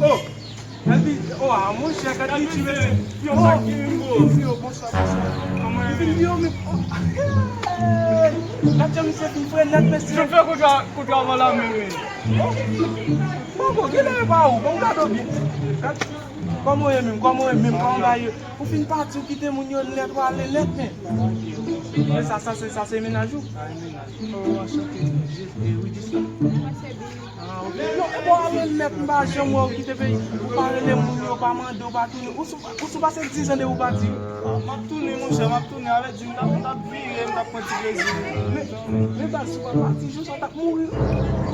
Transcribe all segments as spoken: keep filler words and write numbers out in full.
Oh! Elvis, oh, ah, monchè, gad Richie, mesye. Yo, sa ki rive? Yo, bonswa, bonswa. Kòman e? Yo, men, oh, hey! Gad jan misye fin fre nèt, mesye. Yo fè kontra, kontra avan la menm, wi. Oh! Bon, bon, genlè e pa ou, bon, gade w byen. Gad, kòman w ye menm, kòman w ye menm, kòman bagay yo? Ou fin pati, ou kite moun yo nèt, ou ale nèt, men. E sa, sa se, sa se mennaj ou? Oh, anchante, je, eh, Widiska. Ah, ok. Non, e bon, ale nèt, m pa janm wè ou kite peyi. Ou pa rele moun yo, ou pa mande, ou pa tounen. Ou sou, ou sou pase diz an depi ou pati, wi. Ah, m ap tounen, monchè, m ap tounen. Avè di, m t ap, m t ap vire, m t ap pran ti plezi. Men, men baz, si w pa pati, jou sa w t ap mouri.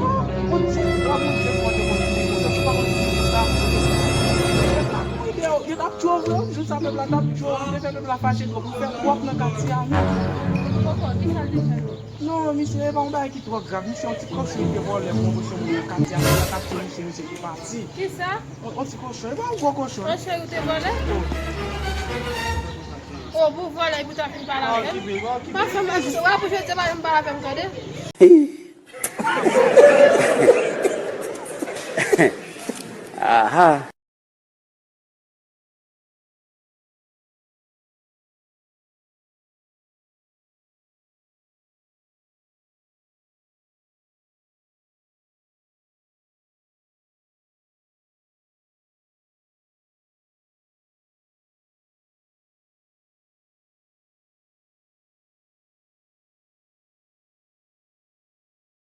Oh, on ti, w ap mouri, se pou w te konn fini konsa, si w pa konn fini konsa. Pèp la kouri dèyè w, yo t ap tchwe w vre, wi, jou sa pèp la t ap tchwe w, ou te fè pèp la fache twòp, ou fè pwòp nan katye a, men. Poko, kisa l te fè nou? Non, misye, e pa yon bagay ki twò grav. Misye, yon ti kochon li te vòlè pwomosyon moun nan katye a, misye t ap di misye, misye te pati. Kisa? On, on ti kochon, e pa yon gwo kochon. Yon cheri ou te vòlè? Oh. Oh, pou vòlè, epi w ta fin pale avè m? Pa fè m, w ap jwe, w ap jwe, pa janm pale avè m, tande? Aha.